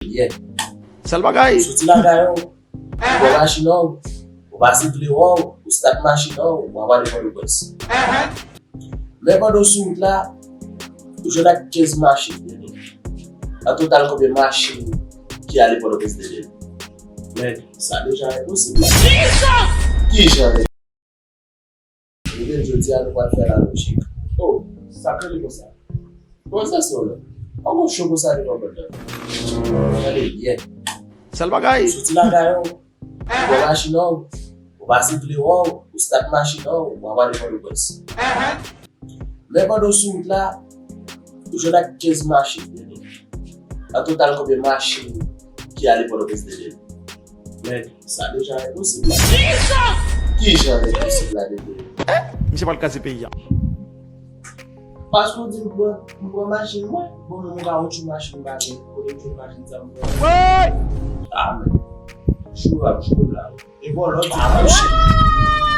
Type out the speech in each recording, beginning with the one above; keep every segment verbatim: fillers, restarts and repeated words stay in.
Yè. Sèl bagay. Ou soti lakay ou, ou pran machin ou, ou pase Klewon, ou stat machin ou, ou ap ale Pòtoprens. Men pandan w sou wout la, ou jwenn ak kenz machin. An total, konbyen machin ki ale Pòtoprens de lil? Men sa deja enposib. Kijan? Ebyen, jodi a, nou pral fè la lojik. Oh, sa k rele konsa? Konsa, se yon lè. An gon cho konsa devan pòt la. Gade byen. Sèl bagay. Ou soti lakay ou, ou pran machin ou, ou pase Klewon, ou stat machin ou, ou ap ale Pòtoprens. Men pandan w sou wout la, ou jwenn ak kenz machin. An total, konbyen machin ki ale Pòtoprens de lil? Men sa deja enposib. Kijan enposib la deja? Misye pral kraze peyi a. Paske w di m pran, m pran machin mwen, bon, mwen m ka yon ti machin m pa gen, kote m jwenn machin sa m pran? Ah, men. Jou ap jou la. E vòlò di, monchè.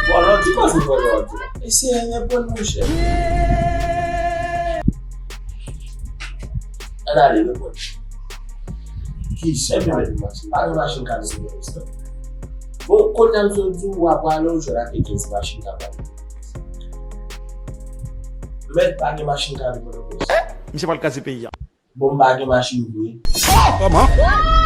Vòlò di, koze vòlò di la. E se reponn, monchè. Ann ale, reponn. Ki se pa gen machin, pa gen machin ka vin nan restoran. Bon, kounye a m sot di w, w ap prale, w jwenn ak kenz machin ka prale. Mèt pa gen machin ka vin nan restoran. Misye pral kraze peyi a. Bon, m pa gen machin vre. Kòman?